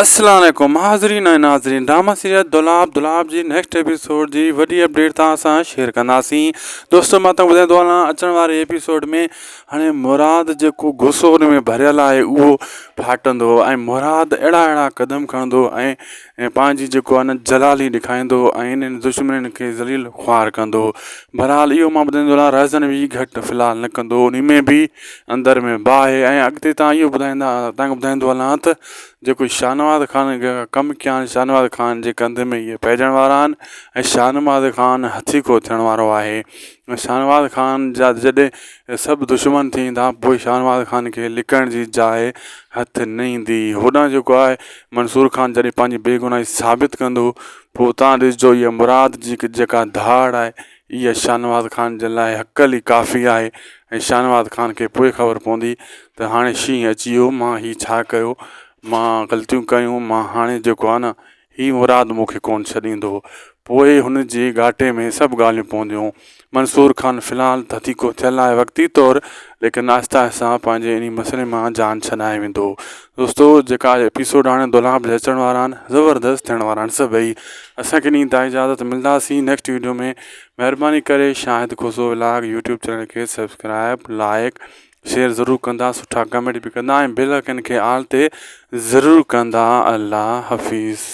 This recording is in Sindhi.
السلام عليڪم حاضرين ۽ ناظرين ڊراما سيريل دولاب دولاب جي نيڪسٽ ايپيسوڊ جي وڏي اپڊيٽ توهان سان شيئر ڪنداسين دوستو مان توهان ٻڌائيندو هلان اچڻ واري ايپيسوڊ ۾ هاڻي مراد جيڪو غصو ان ۾ ڀريل آهي اهو ڦاٽندو ۽ مراد اهڙا اهڙا قدم کڻندو ۽ پنهنجي جيڪو آهي نه جلالي ڏيکاريندو ۽ انهن دشمنن کي ذليل خوار ڪندو بهرحال اهو مان ٻڌائيندو هلان رهزن به گهٽ في الحال نه ڪندو ان ۾ به اندر ۾ باهه ۽ اڳتي تان اهو ٻڌائيندا تان ٻڌائيندو هلان ته جيڪو شاهنواز خان ڪم ڪيا آهن شاهنواز خان جي ڪنڌ ۾ اهي پئجڻ وارا آهن ۽ شاهنواز خان هٿيڪو ٿيڻ وارو آهي ۽ شاهنواز خان جا جڏهن سڀ دشمن ٿي ويندا پوء شاهنواز خان کي لڪڻ جي جاء هٿ نه ايندي هوڏانهن جيڪو آهي منصور خان جڏهن پنهنجي بيگناهي ثابت ڪندو پوء تان ڏسجو اها مراد جي جيڪا ڌاڙ آهي اها شاهنواز خان جي لاء هڪل ئي ڪافي آهي ۽ شاهنواز خان کي پوء خبر پوندي ته هاڻي شينهن اچي ويو مان هي ڇا ڪيو مان غلطيون ڪيون مان هاڻي جيڪو آهي نه هي مراد مون کي ڪونه ڇڏيندو پوء هن جي ڳاٽي ۾ سڀ ڳالهيون پونديون منصور خان في الحال ته ٿڌيڪو ٿيل آهي وقتي طور ليڪن آهستي آهستي پنهنجي انهي مسئلي مان جان ڇڏائي ويندو دوستو جيڪا ايپيسوڊ هاڻي دولاب جا اچڻ وارا آهن زبردست ٿيڻ وارا آهن سڀئي اسان کي ڏيندا اجازت ملنداسين نيڪسٽ ويڊيو ۾ مهرباني ڪري Shahid Khoso vlog YouTube channel کي سبسڪرائب لائڪ شيئر ضرور ڪندا سٺا ڪمينٽ به ڪندا ۽ بيل آئڪن کي آل تي ضرور ڪندا الله حفيظ.